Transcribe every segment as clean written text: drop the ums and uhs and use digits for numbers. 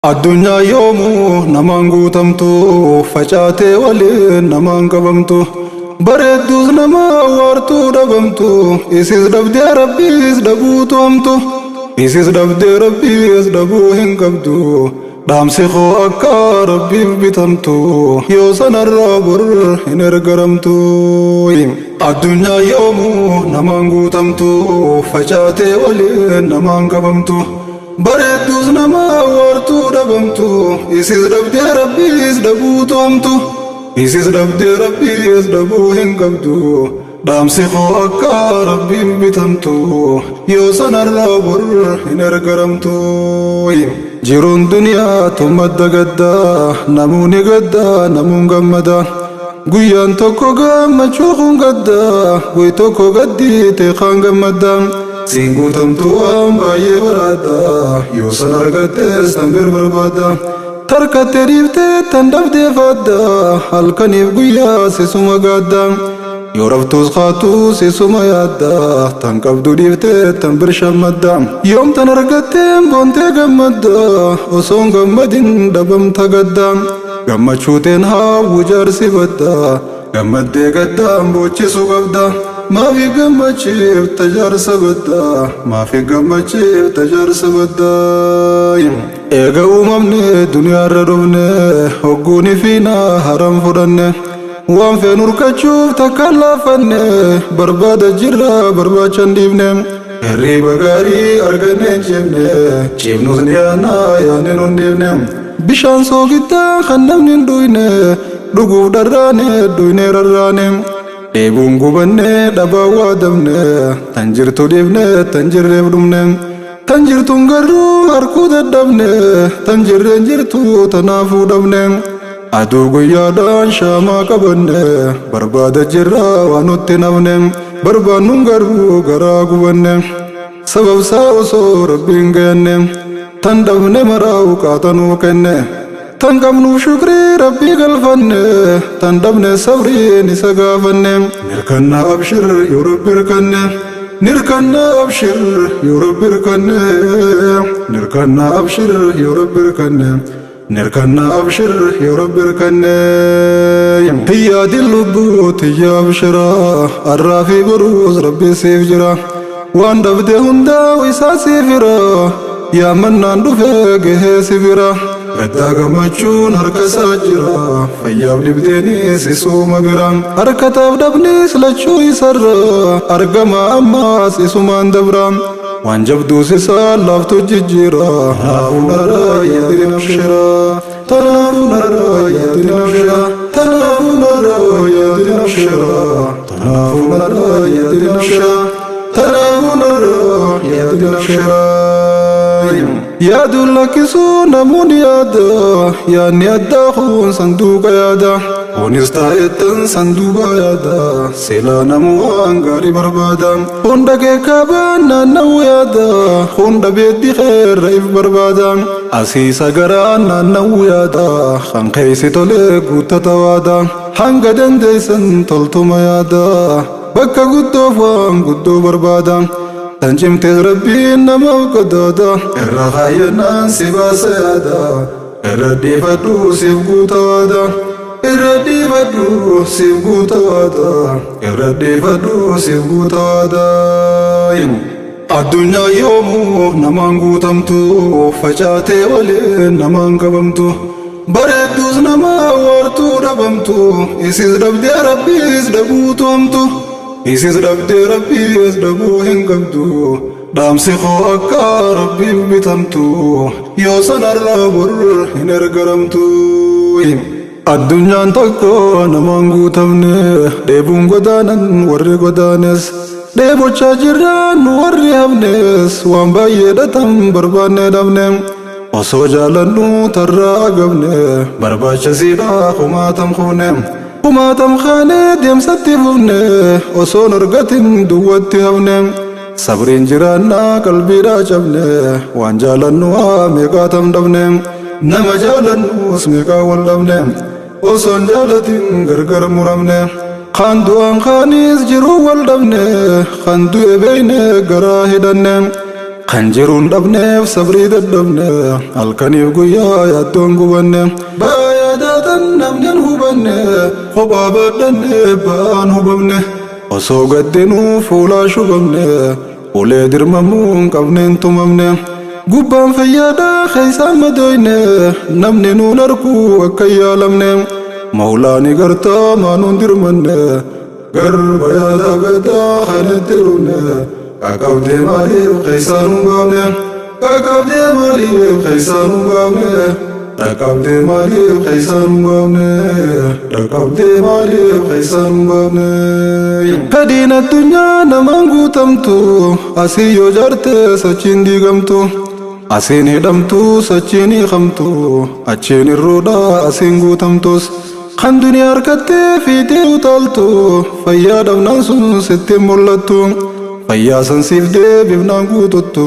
Addunyaa yoomuu namaan guutamtu, facaatee waliin namaan qabamtu, bareedduus nama waartuu dhabamtu, isis dhabdee Rabbiis dhabuutu hamtu, isis dhabdee Rabbiis dhabuu hin qabdu. Dhaamsi koo akka Rabbiif bitamtu, yoo sanarraa bor hin ergaramtu. Addunyaa yoomuu namaan guutamtu, facaatee waliin namaan qabamtu, bareedduus nama waartuu dhabamtu, isis dhabdee Rabbiis dhabuutu hamtu, isis dhabdee Rabbiis dhabuu hin qabdu. Dhaamsi koo akka Rabbiif bitamtu, yoo sanarraa bor hin ergaramtu. Jiruun duniyaa madda gaddaa, namuuni gaddaa, namuun gammada. Guyyaan tokko gammachuu kun gaddaa, guy tokko gaddii teeqaan gammadda. Siin guutamtu waan baay'ee baraadda, yoo san argattes tan bir barbaadda. Tarkattee dhiiftee tan dhabdee faadda, halkaniif guyyaa sisuma gaadda. Yoo raftuus kaatuu sisuma yaadda, tan qabdu dhiiftee tan bir shammadda. Yoom tan argatteen boontee gammadda, osoon gammadin dhabamta gadda. Gammachuuteen haawwu jaarsi badda, gammaddee gaddaan boochisuu qabda. Maafi gammachiifta jaarsa badda, maafi gammachiifta jaarsa badda. Eega uumamne duniyaarra dhufne, hogguuni fiinaa haram fudhanne. Waan feenu urkachuuf takkaan laafanne, barbaada jirra barbaachan dhiifne. Hirriba gaarii arganne hin ciifne, ciifnus ni yaannaa yaadne nun dhiifne. Bishaan soogiddaa kan namni hin dhuyne, dhuguuf dharraane dhuyne rarraane. Dheebuun gubanne dhabaa waadamne, tan jirtu dhiifne tan jirreef dhumne. Tan jirtuun garuu harkuu dadhabne, tan jirreen jirtu tanaafuu dhabne. Aduu guyyaadhaan shaamaa qabanne, barbaada jirra waan nutti nafne, barbaannuun garuu garaa gubanne. Sababsaa osoo Rabbiin gayanne, tan dhabne maraa uqaatanuu kenne. Tan qabnuuf shukrii Rabbii galfanne, tan dhabne sabriin isa gaafanne. Nirkanna abshir yoo Rabbi hirkanne, nirkanna abshir yoo Rabbi hirkanne, nirkanna abshir yoo Rabbi hirkanne. Nirkanna abshir yoo Rabbi hirkanne. Hiyyaadin lubbuu tiyya abshira, arraa fi boruus Rabbi siif jira. Waan dhabde hundaa isaa siif hira, yaammannaan dhufee gahee si bira. Gaddaa gammachuun harka isaa jira, fayyaaf dhibdeenis isuma bira. Harkataaf dhabnis lachuu isarra, argama ammaas isumaan dabra. Waan jabduus isaa laaftu jijjiira, tanaafuu narraa yaadin abshira. Tanaafuu narraa yaadin abshira. Tanaafuu narraa yaadin abshira. Tanaafuu narraa yaadin abshira. Tanaafuu narraa yaadin abshira. Yaaduun lakkisuu namoonni yaada, yaadni addaa kun sanduuqa yaada. Kunis taa'ettan sanduuqa yaada, silaa namuu waan gaarii barbaada. Hunda keekaabaan naanna'uu yaada, hunda beeddi keerra if barbaada. Asiisa garaan naanna'uu yaada, kan keessi tolee guuttata waada. Hanga dandeessan toltuma yaada, bakka guddoof waan guddoo barbaada. Tan cimtees Rabbiin namaaf qadaada, irra kaayyannaan si baasa yaada. Irra dhiifadhu siif guuta waada, irra dhiifadhu siif guuta waada, irra dhiifadhu siif guuta waada. Addunyaa yoomuu namaan guutamtu, facaatee waliin namaan qabamtu, bareedduus nama waartuu dhabamtu, isis dhabdee Rabbiis dhabuutu hamtu, isis dhabdee Rabbiis dhabuu hin qabdu. Dhaamsi koo akka Rabbiif bitamtu, yoo sanarraa bor hin ergaramtu. Addunyaan tokko namaan guutamne, dheebuun godaanan warri godaanes, dheebochaa jirra nu warri hafnes, waan baay'ee dhatan barbaanne dhabne. Osoo jaalannu tarraa agabne, barbaachisiidha kumaatam kuune. Kumaatam kaanee deemsatti fufne, osoon argatin duwwatti hafne. Sabriin jiraannaa qalbiidhaa cabne, waan jaalannu haa meeqaatam dhabne. Nama jaalannus meeqaa wal dhabne, osoon jaalatin gargar muramne. Kan du'aan kaanis jiruu wal dhabne, kan du'e beeyne garaa hidhanne. Kan jiruun dhabneef sabrii dadhabne, halkaniif guyyaa yaaddoon gubanne. Ba'aa yaadaatan namni hin hubanne, kophaa baadhanne ba'aan hubamne. Osoo gaddinuu fuulaa shubamne, ulee dirmamuu hin qabneen tumamne. Gubbaan fayyaadhaa keessaan madooyne, namni nuun arguu akka hin yaalamne. Mawlaani gartaa maanuun dirmanne, garba yaada gaddaa kan itti dhumne. Qaqqabdee maaliif keessaan hin baafne? Qaqqabdee maaliif keessaan hin baafne? Dhaqqabdee maaliif keessaan hin baafne? Dhaqqabdee maaliif keessaan hin baafne? Fedhiin addunyaa namaan guutamtu, asii yoo jaarte sochiin diigamtu. Asiin hidhamtu sochiin hiikamtu, achiin irruudha asiin guutamtus. Kan duniyaa harkattee fiixee utaaltu, fayyaa dhabnaan sun sitti hin mul'attu. Fayyaa san siif deebifnaan guututtu,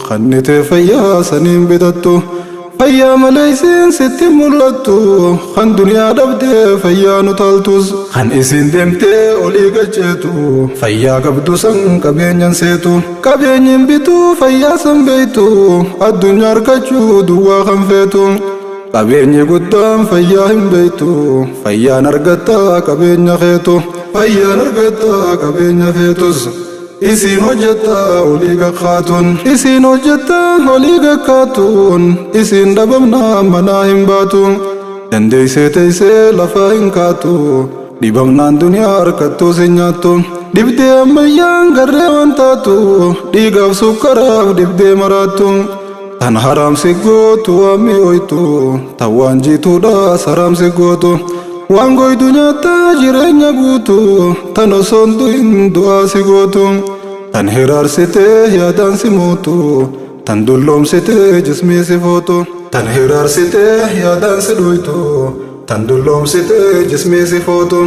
kannitee fayyaa saniin bitattu. Fayyaa malee isiin sitti hin mul'attu, kan duniyaa dhabdee fayyaan utaaltus. Kan isiin deemtee olii gacheetu, fayyaa qabdu san qabeenyan seetu. Qabeenyi hin bituu fayyaa san beektu, addunyaa argachuu duwwaa kan feetu. Qabeenyi guddaan fayyaa hin beektu, fayyaan argattaa qabeenya keetu. Fayyaan argattaa qabeenya feetus. Isiin hojjettaa olii gakkaatuun. Isiin hojjettaa olii gakkaatuun. Isiin dhabamnaa manaa hin baatu. Dandeessee teessee lafaa hin kaatu. Dhibamnaan duniyaa harkattuu si nyaattu. Dhibdee ammayyaan garree waan taatu. Dhiigaaf sukkaraaf dhibdee maraattu. Tan haramsi gootu waan mi'ooytu, tan waan jiituudhaas haramsi gootu. Waan goydu nyaattaa jireenya guutu, tan osoo hin du'in du'aa si gootu. Tan hiraarsitee yaadaan si mootu, tan dulloomsitee jismii si footu. Tan hiraarsitee yaadaan si dhuytu, tan dulloomsitee jismii si footu.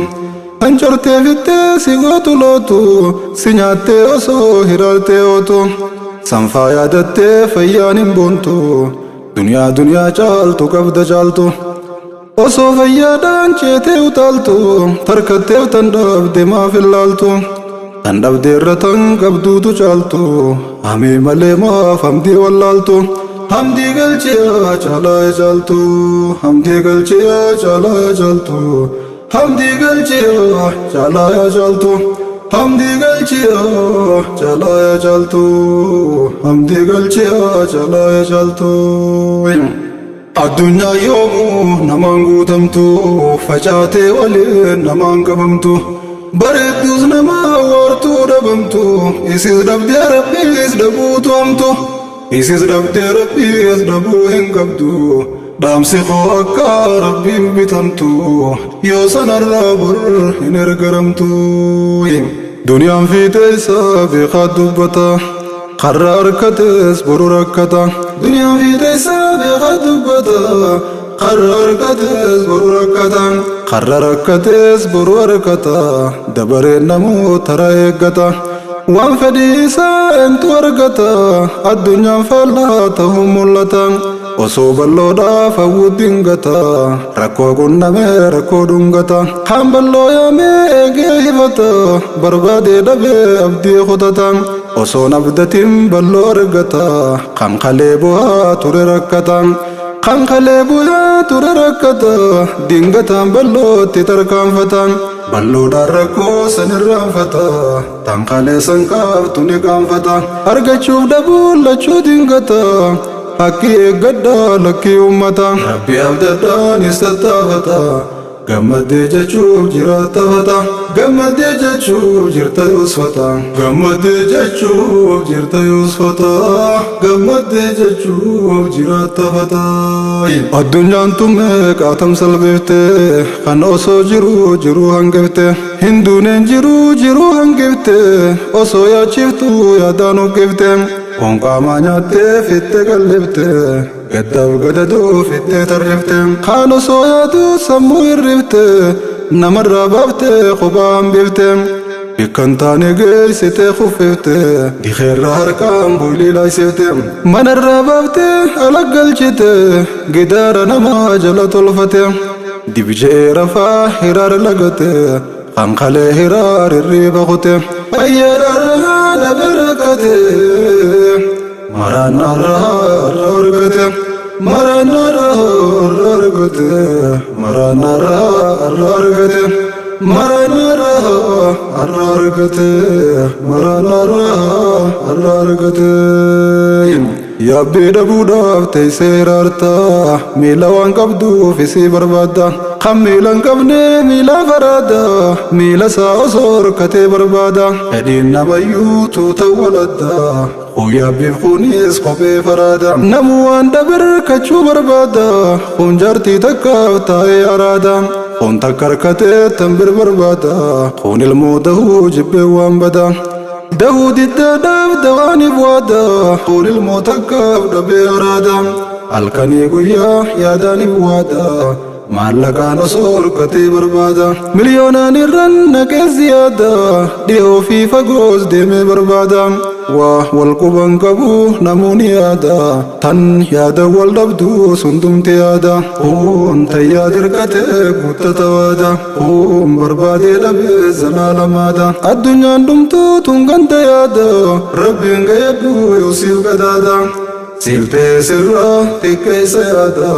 Tan cortee fittee si gootu lootu, si nyaattee osoo hiraartee ootu. Sanfaa yaadattee fayyaan hin boontu, duniyaa duniyaa caaltu qabda caaltu. Osoo fayyaadhaan ceetee utaaltu, tarkatteef tan dhabde maaf hin laaltu. Tan dhabde irra tan qabduutu caaltu, hamii malee maaf hamdii wallaaltu. Hamdii galchiyaa caalaa caaltu, hamdii galchiyaa caalaa caaltu. Hamdii galchiyaa caalaa caaltu. Hamdii galchiyaa caalaa caaltu. Hamdii galchiyaa caalaa caaltu. Addunyaa yoomuu namaan guutamtu, facaatee waliin namaan qabamtu. Bareedduus nama waartuu dhabamtu, isis dhabdee rabbiis dhabuutu hamtu. Isis dhabdee rabbiis dhabuu hin qabdu. Dhaamsi koo akka rabbiif bitamtu, yoo sanarraa bor hin ergaramtu. Duniyaan fiixee isaa beekaa dubbata, karra harkatees boru rakkata. Duniyaan fiixee isaa beekaa dubbata, karra harkatees boru rakkata. Karra rakkatees boru harkata, dabareen namoota tara eeggata. Waan fedhii isaa eentu argata, addunyaan faallaa ta'uu mul'ata. Osoo bal'oodhaaf hawwuu dingata, rakkoo qunnamee rakkoo dhungata. Kaan bal'oo yaamee eegee hifata, barbaadee dhabee abdii kutata. Osoon abdatiin bal'oo argata, kan kalee bu'aa ture rakkata. Kan kalee bu'aa ture rakkata, dingataan bal'ootti tarkaanfata. Bal'oodhaan rakkoo san irraanfata, tan kalee san qaabtu ni qaanfata. Argachuuf dhabuun lachuu dingata, haqqi eeggadhaa lakkii uummata. Rabbi abdadhaanis tattaafata, gammaddee jechuuf jiraattafata. Gammaddee jechuuf jirta yoosfata. Gammaddee jechuuf jirta yoosfata. Gammaddee jechuuf jiraattafata. Addunyaan tun meeqaatam salphifte, kan osoo jiruu jiruu hangifte. Hinduuneen jiruu jiruu hangifte, osoo yaachiftuu yaadaan huqqifte. Foon qaamaa nyaattee fittee qallifte, gaddaaf gadadoo fittee tarrifte. Kaan osoo yaaduu sammuu hirrifte, namarraa baaftee kophaa hambifte. Bikka hin taane geessitee kuffifte, dikeerra harkaan boylii laaysifte. Manarraa baaftee ala galchite, gidaara namaa jala tolfate. Dibje'ee rafaa hiraar lagate, kan kalee hiraar hirriiba kute. Fayyaadhaan dhabe rakkate, Maraannaarraa har'a argate. Maraannaarraa har'a argate. Maraannaarraa har'a argate. Maraannaarraa har'a argate. Maraannaarraa har'a argate. Yaabbii dhabuudhaaf teessee hiraarta. Miila waan qabduuf isii barbaadda. Kan miila hin qabne miila faraada. Miila isaa osoo horkatee barbaada. Fedhiin namayyuu tuuta waladda. Kun yaabbiif kunis kophee faraada. Namuu waan dhabe hirkachuu barbaada. Kun jaartii takkaaf taa'ee araada. Kun takka harkatee tan bir barbaada. Kun ilmoo dahuu jibbee waan bada. Dahuu diddaadhaaf dawaaniif waada. Kun ilmoo takkaaf dhabee araada. Halkanii guyyaa yaadaaniif waada. Maallaqaan osoo horkatee barbaada. Miliyoonaan irran naqee ziyaada. Dhiyoo fi fagoos deemee barbaada. Waa wal quban qabu namuun yaada. Tan yaada wal dhabdu sundumti yaada. Kun tayyaa dirqatee guuttata waada. Kun barbaadee dhabee zalaalamaada. Addunyaan dhumtuu tun ganda yaada. Rabbiin gayyadhu yoo siif gadaada. Siif ta'e sirraa xiqqeessa yaada.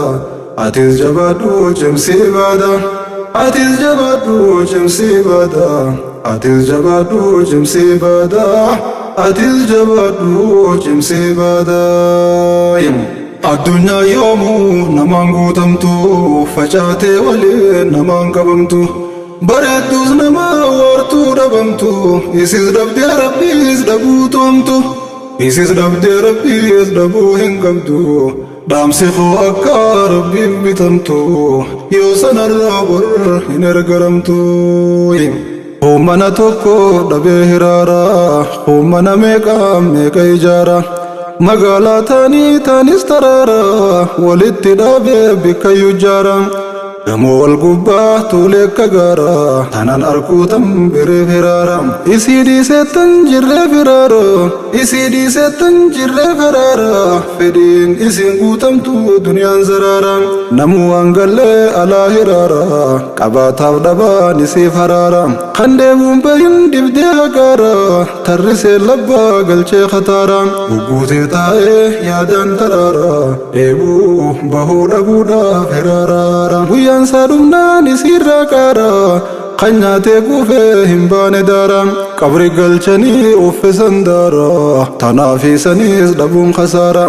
Atis jabaadhu cimsii baada. Atis jabaadhu cimsii baada. Atis jabaadhu cimsii baada. Atis jabaadhu cimsii baada. Addunyaa yoomuu namaan guutamtu facaatee waliin namaan qabamtu. Bareedduus nama waartuu dhabamtu isis dhabdee rabbiis dhabuu toomtu. Isis dhabdee rabbiis dhabuu hin qabdu. Dhaamsi koo akka rabbiif bitamtu yoo sanarraa bor hin ergaramtu. Mana tokko dhabee hiraara, mana meeqa meeqa ijaara. Magaalaa taanii taanis taraara, walitti dhaabee bikka ijaara. Gamoo wal gubbaa tuulee akka gaara, tanan arkuu tan biree firaara. Isii dhiisee tan jirree firaara, isii dhiisee tan jirree firaara. Fedhiin isiin guutamtu duniyaan zaraara. Namuu waan gallee alaa hiraara, qabaataaf dhabaan isiif haraara. Kan deebuun bahin dibdee haqaara, tarrisee labbaa galchee khataara. Gugguutee taa'ee yaadaan taraara, dheebuu bahuu dhabuudhaaf hiraaraara. Guyyaan isaa dhumnaan isiirraa qaara, kan nyaatee kuufee hin baane daara. Qabri galchanii uffisan daara, tanaaf isaniis dhabuun khasaara.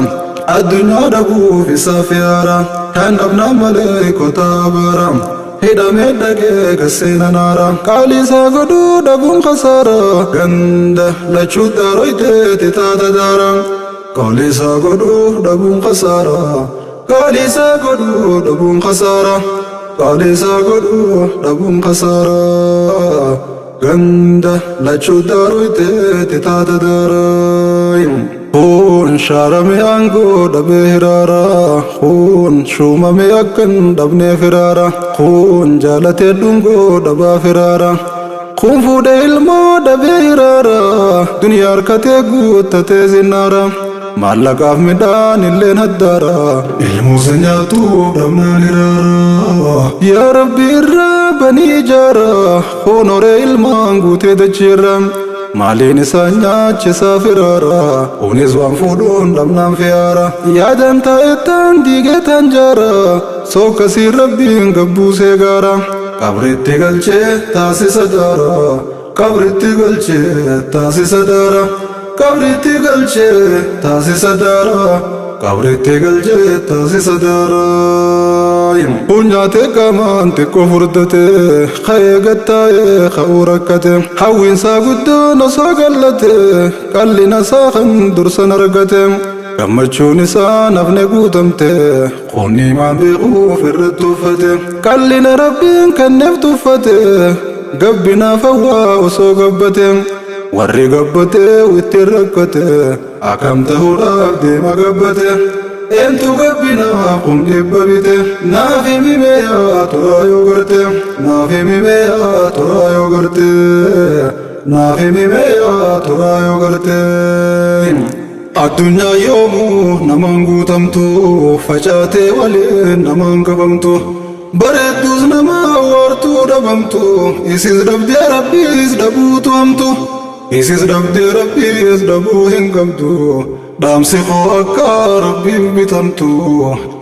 Addunyaa dhabuuf isaaf yaara, kan dhabnaan malee kotaa baara. Hidhamee dhaqee gaseena naara, qaalii isaa godhuu dhabuun khasaara. Ganda lachuu daaroyteeti taata daara. Qaalii isaa godhuu dhabuun khasaara. Qaalii isaa godhuu dhabuun khasaara. Qaalii isaa godhuu dhabuun khasaara. Ganda lachuu daaroyteeti taata daara. Kun shaarame aangoo dhabee hiraara. Kun shuumame akkan dhabnee firaara. Kun jaalatee dhungoo dhabaa firaara. Kun fuudhee ilmoo dhabee hiraara. Duniyaa harkatee guuttatee zinnaara. Maallaqaaf midhaan illeen haddaara. Ilmuusa nyaatuuf dhabnaan hiraara. Yaa Rabbi irraa banii ijaara. Kun horee ilmaan guutee dachiirra. Maaliin isaan nyaachisaa firaara. Kunis waan fuudhuun dhabnaan fiyaara. Yaadaan taa'ettaan diigee taan jaara. Sokkasiin rabbiin gabbuusee gaara. Qabritti galchee taasisa daara. Qabritti galchee taasisa daara. Qabritti galchee taasisa daara. Qabritti galchee taasisa daara. Kun nyaatee qaamaan xiqqoo furdate, ka'ee gattaa'ee ka'uu rakkate. Hawwiinsaa guddoon osoo gallate, qallina isaa kan dursan argate. Gammachuun isaa nafne guutamte, qonni maan beekuuf irratti uffate. Qallina rabbiin kenneef tuffate, gabbinaaf hawwaa osoo gabbate. Warri gabbate ittiin rakkate, akkam ta'uudhaaf deema gabbate. Eentu gabbinaaf kun dhibba bite, naaf himi meeyaa turaa yoo garte. Naaf himi meeyaa turaa yoo garte. Naaf himi meeyaa turaa yoo garte. Addunyaa yoomuu namaan guutamtu facaatee waliin namaan qabamtu. Bareedduus nama waartuu dhabamtu isis dhabdee rabbiis dhabuu toomtu. Isis dhabdee Rabbiis dhabuu hin qabdu. Dhaamsi koo akka Rabbiif bitamtu,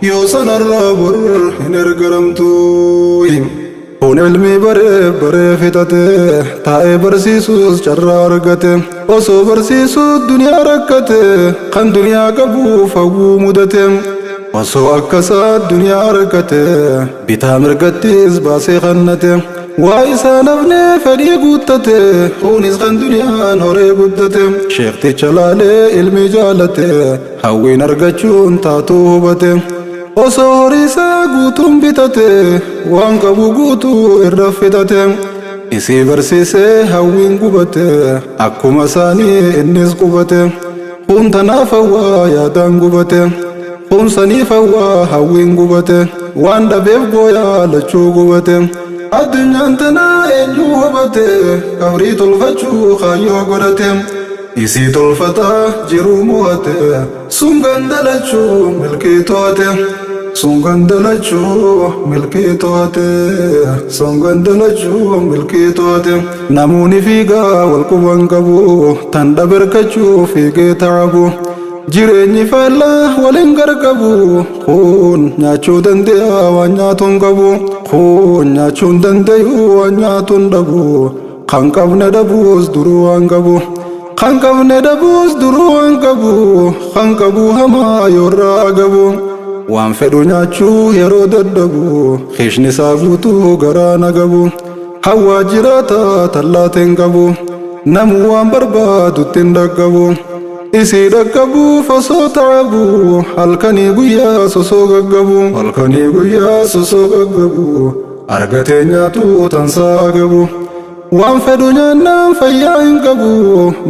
yoo sanarraa bor hin ergaramtu. Kun ilmi baree baree fixate, taa'ee barsiisuus carraa argate. Osoo barsiisuu duniyaa rakkate, kan duniyaa qabuuf hawwuu mudate. Osoo akkasaa duniyaa argate, bitaa mirgattis baasee kannate. Waa isaan hafnee fedhii guuttate, kunis kan duniyaan horee guddate. Sheekticha laalee ilmi jaalate, hawwiin argachuun taatuu hubate. Osoo horii isaa guutuun bitate, waan qabu guutuu irra fixate. Isii barsiisee hawwiin gubate, akkuma isaanii innis qubate. Kun tanaaf hawwaa yaadaan gubate, kun saniif hawwaa hawwiin gubate. Waan dhabeef gooyaa lachuu gubate. Addunyaan tanaa eenyu hubate, qabrii tolfachuu kaayyoo godhate. Isii tolfataa jiruu mo'ate, sun gandalachuu milkii to'ate. Sun gandalachuu milkii to'ate, sun gandalachuu milkii to'ate. Namoonni fiigaa wal quban qabu, tan dhaberkachuu fiigee ta'abu. Jireenyi faallaa waliin gargabu, kun nyaachuu danda'a waan nyaatu hin qabu. Kun nyaachuu hin danda'u waan nyaatu hin dhabu. Kan qabne dhabuus duruu waan qabu. Kan qabne dhabuus duruu waan qabu. Kan qabu hamaa yoorraa gabu. Waan fedhu nyaachuu yeroo dadhabu, kiishni isaa guutuu garaa na gabu. Hawwaa jiraata tallaateen qabu, namu waan barbaadutti hin dhaqqabu. Isii dhaqqabuuf osoo ta'abu, halkanii guyyaa sosoo gaggabu. Halkanii guyyaa sosoo gaggabu, argatee nyaatu tansaa gabu. Waan fedhu nyaannaan fayyaa hin qabu,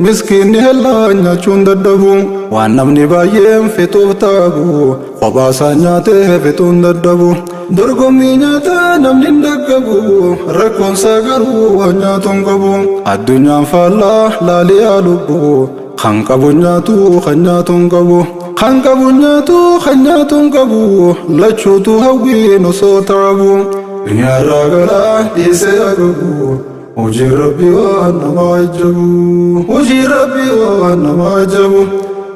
miskiinni hellaan nyaachuun dadhabu. Waan namni baay'een fixuuf ta'abu, kophaasaa nyaatee fixuun dadhabu. Dorgommii nyaataa namni hin dhaqqabu, rakkoonsaa garuu waan nyaatu hin qabu. Addunyaan faallaa laaliyaa lubbu, kan qabu nyaatu kan nyaatu hin qabu. Kan qabu nyaatu kan nyaatu hin qabu, lachuutu hawwiin osoo ta'abu. Duniyaarraa galaa dhiisee agabu, hojii Rabbii waan nama ajabu. Hojii Rabbii waan nama ajabu.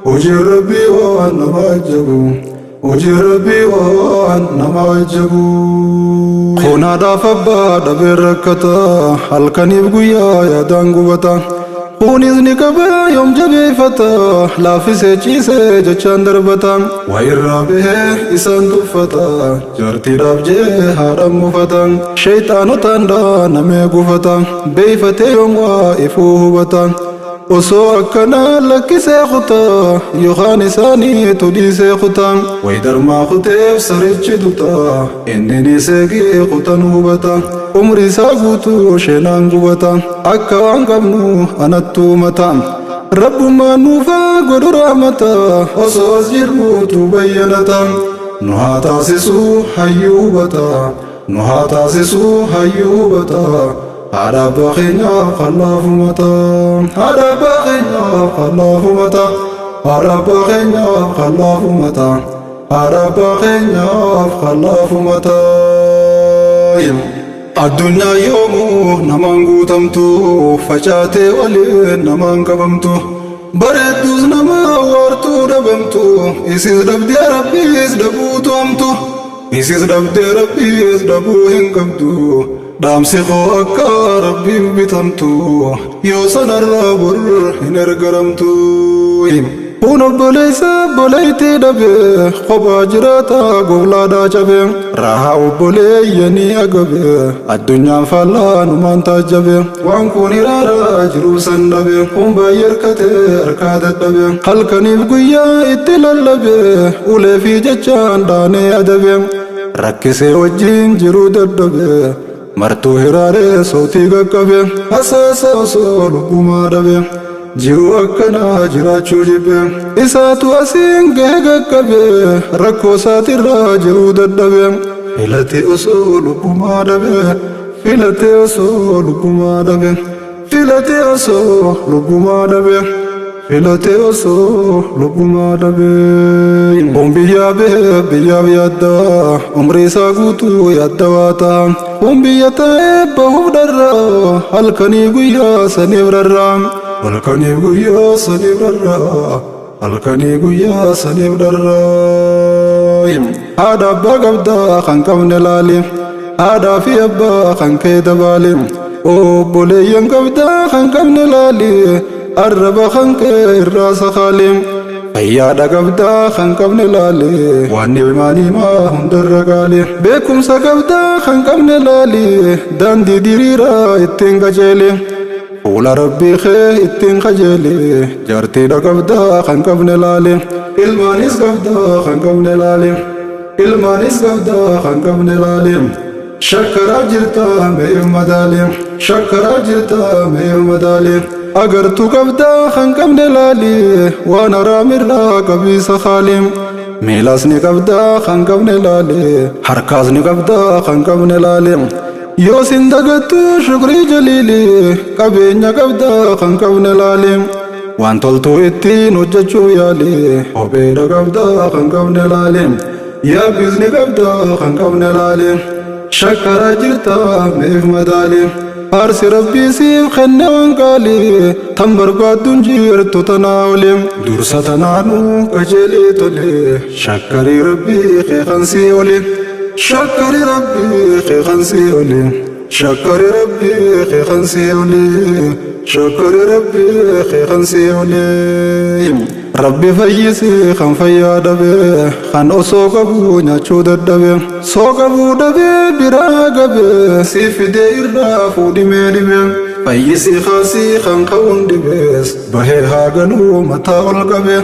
Hojii Rabbii waan nama ajabu. Hojii Rabbii waan nama ajabu. Kun haadhaaf abbaa dhabee rakkata, halkaniif guyyaa yaadaan gubata. Kunis ni qabee yoom jabeeffata, laaffisee ciisee jechaan darbata. Waa irraa bahee isaan tuffata, jaartiidhaaf jee haadhaan mufata. Sheexaanotaan dhaanamee gufata, beeyfatee yoom waa ifuu hubata. Osoo akkanaa lakkisee kutaa, yookaan isaaniitu dhiisee kutaa. Wayi darmaa kuteef sarichi duta, inni ni seegee kutan hubata. Umri isaa guutuu sheenaan gubata, akka waan qabnu anattuu mata. Rabbummaan nuufaa godhu rahmata, osoo as jirruutu bayyanata. Nu haa taasisuu hayyuu hubata, nu haa taasisuu hayyuu hubata. Haadha abbaa keenyaaf kallaafumata, haadha abbaa keenyaaf kallaafumata, haadha abbaa keenyaaf kallaafumata, haadha abbaa keenyaaf kallaafumata. Addunyaa yoomuu namaan guutamtu, facaatee waliin namaan qabamtu. Bareedduus nama waartuu dhabamtu, isis dhabdee Rabbiis dhabuutu hamtu. Isis dhabdee Rabbiis dhabuu hin qabdu. Dhaamsi koo akka Rabbiif bitamtu, yoo sanarraa bor hin ergaramtu. Kun obboleessa obboleettii dhabe, kophaa jiraata goblaadhaa cabe. Rahaa obboleeyyanii agabe, addunyaan faallaa numaan taajjabe. Waan kun iraaraa jiruu san dhabe, kun baay'ee harkatee harkaa dadhabe. Halkaniif guyyaa itti lallabe, ulee fi jechaan dhaanee adabe. Rakkisee wajjin jiruu dadhabe, martuu hiraaree sootii qaqqabe. Hasaasa osoo lubbumaa dhabe, jiruu akkanaa jiraachuu jibbe. Isaatu asiin gahe qaqqabe, rakkoo isaatirraa jiruu dadhabe. Filatee osoo lubbumaa dhabe, filatee osoo lubbumaa dhabe, filatee osoo lubbumaa dhabe, filatee osoo lubbumaa dhabe. Kun biyyaa bahee biyyaaf yaadda, umrii isaa guutuu yaadda waa ta'a. Kun biyya taa'ee bahuuf dharraa, halkanii guyyaa saniif rarraa. Halkaniif guyyaa saniif dharraa, halkanii guyyaa saniif dharraa. Haadha abbaa qabdaa kan qabne laali, haadhaa fi abbaa kan kee dabaali. Obboleeyyan qabdaa kan qabne laali, arraba kan kee irraa sakaali. Fayyaadha qabdaa kan qabne laali, waan ni'imaa ni'imaa hundarra qaali. Beekumsa qabdaa kan qabne laali, daandii diriiraa ittiin qajeeli. Fuula Rabbii kee ittiin qajeeli. Jaartiidha qabdaa kan qabne laali, ilmaanis qabdaa kan qabne laali. Ilmaanis qabdaa kan qabne laali. Shakkaraa jirtaa meef madaali, shakkaraa jirtaa meef madaali. Agartuu qabdaa kan qabne laali, waan haraamirraa qabiisa kaali. Miilas ni qabdaa kan qabne laali, harkaas ni qabdaa kan qabne laali. Yoo sin dagattu shukrii jaliili, qabeenya qabdaa kan qabne laali. Waan toltuu ittiin hojjechuu yaali, kopheedha qabdaa kan qabne laali. Yaabbis ni qabdaa kan qabne laali. Shakkaraa jirtaa meef madaali. Faarsi Rabbii siif kenne waan qaali, tan barbaadduun jirtu tanaa oli. Dursa tanaanuu qajeelii tole, shakkarii Rabbii kee kan sii oli. Shakkarii Rabbii kee kan sii oli. Shakkarii Rabbii kee kan sii oli. Shakkarii Rabbii kee kan sii oli. Rabbi fayyisi kan fayyaa dhabe, kan osoo qabu nyaachuu dadhabe, soo qabuu dhabe biraa gabe, si fidee irraa fuudhimee dhibe. Fayyisi kaasii kan ka'uun dhibees, bahee haa galuu mataa ol qabe.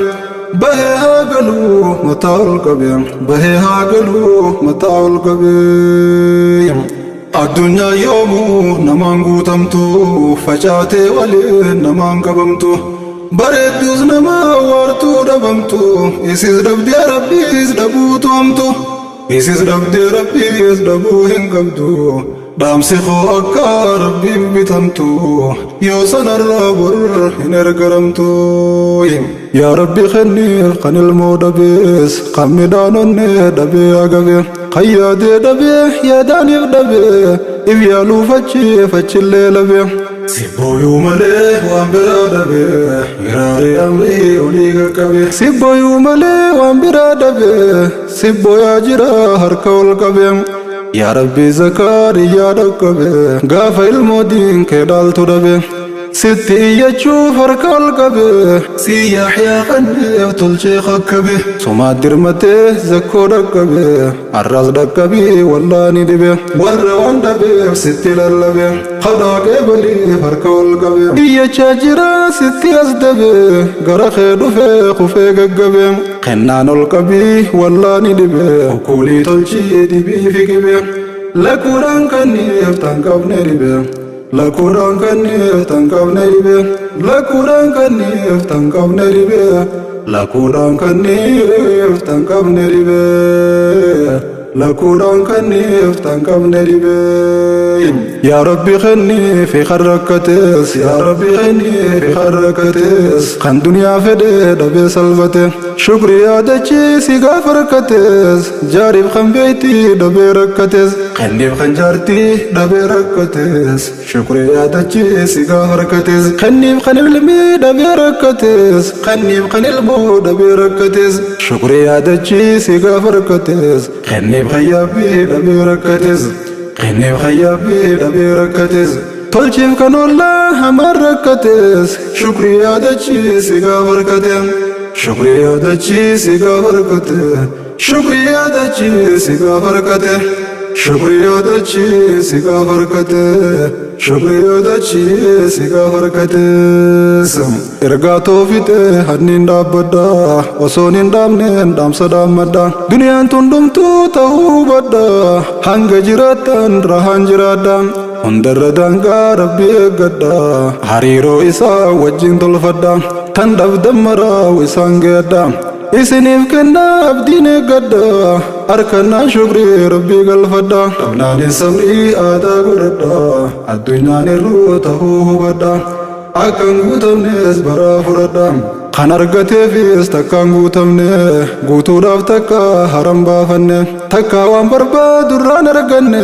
Bahee haa galuu mataa ol qabe. Bahee haa galuu mataa ol qabe. Addunyaa yoomuu namaan guutamtu, facaatee waliin namaan qabamtu. Bareedduus nama waartuu dhabamtu, isis dhabdee Rabbiis dhabuutu hamtu. Isis dhabdee Rabbiis dhabuu hin qabdu. Dhaamsi koo akka Rabbiif bitamtu, yoo sanarraa bor hin ergaramtu. Yaa Rabbi kenniif kan ilmoo dhabees, kan midhaan onnee dhabee agabe, kan yaadee dhabee yaadaaniif dhabee, if yaaluuf achiif achillee labe. Sibbooyuu malee waan biraa dhabee, hiraaree amrii olii qaqqabe. Sibbooyuu malee waan biraa dhabee, sibbooyaa jira harka ol qabe. Yaa Rabbi Zakariyaa dhaqqabe, gaafa ilmoo diin kee dhaaltu dhabe. Sitti iyyachuuf harka ol qabe, si Yaxyaa kanneef tolchee kakkabe. Somaa dirmatee zakkoo dhaqqabe, har'as dhaqqabii wallaani dhibe. Warra waan dhabeef sitti lallabe, kadhaa qeebaliif harka ol qabe. Iyyachaa jira sitti as dabe, gara kee dhufee kufee gaggabe. Kennaan ol qabii wallaani dhibe, okkolii tolchii dibii fi qibe. Lakkuudhaan kanniif tan qabne dhibe. Lakkuudhaan kanniif tan qabne dhibe. Lakkuudhaan kanniif tan qabne dhibe. Lakkuudhaan kanniif tan qabne dhibe. Lakkuudhaan kanniif tan qabne dhibe. Yaa Rabbi kenniif kan rakkates, yaa Rabbi kenniif kan rakkates, kan duniyaa fedhe dhabee salphate. Shukri yaadachiisi gaafa rakkates, jaariif kan beektii dhabee rakkates, kenniif kan jaartii dhabee rakkates, shukri yaadachiisi gaafa rakkates, kenniif kan ilmii dhabee rakkates, kenniif kan ilmoo dhabee rakkates, shukri yaadachiisi gaafa rakkates, kenniif kan yaabbii dhabee rakkates, kenniif kan yaabbii dhabee rakkates. Tolchiif kan ollaa hamaan rakkates, shukri yaadachiisi gaafa rakkate. Shukri yaadachiisi gaafa rakkate. Shukri yaadachiisi gaafa rakkate. Shukri yaadachiisi gaafa rakkate. Shukri yaadachiisi gaafa rakkates. Ergaa toofite hanniin dhaabbadha, osoon hin dhaabneen dhaamsa dhaammadha. Duniyaan tun dhumtuu ta'uu hubadha, hanga jiraattan rahaan jiraadha. Hundarra daangaa Rabbi eeggadha, hariiroo isaa wajjin tolfadha. Tan dhabdan maraa isaan geedha. Isiniif kennaa abdiin eeggadha, harkannaan shukrii Rabbii galfadha. Dhabnaanis sabrii aadaa godhadha, addunyaan irruu ta'uu hubadha. Akkan guutamnes baraa fudhadha. Kan argateefis takkaan guutamne, guutuudhaaf takka haram baafanne, takka waan barbaadu irraan arganne,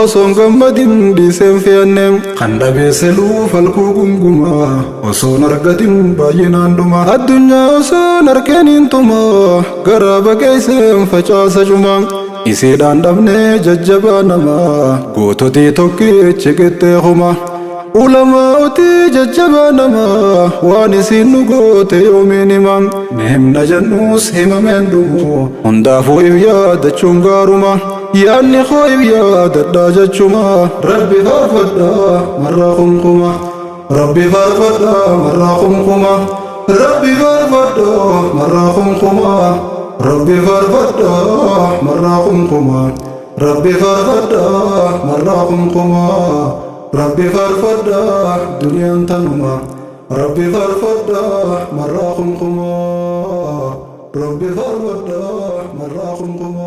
osoon gammadin dhiiseen fe'anne. Kan dhabeesse falkuu gunguma, osoon argatin baay'inaan dhuma. Addunyaa osoon arkeen hin tuma, garaa baqeesseen facaasa cuma. Isiidhaan dhabnee jajjabaa namaa, goototii tokkichi qixxee kuma. Ulamaatii jajjabaa namaa, waan isiin nu goote yoomiin hima. Ni himna jennus himameen dhumu, hundaafuu if yaadachuun gaaruma. Yaadni koo if yaadadhaa jechuma. Rabbi faarfadhaa marraa kumkuma. Rabbi faarfadhaa marraa kumkuma. Rabbi faarfadhaa marraa kumkuma. Rabbi faarfadhaa marraa kumkuma. Rabbi faarfadhaa marraa kumkuma. Rabbi faarfadhaa, duniyaan tanuma. Rabbi faarfadhaa marraa kumkuma. Rabbi faarfadhaa marraa kumkuma.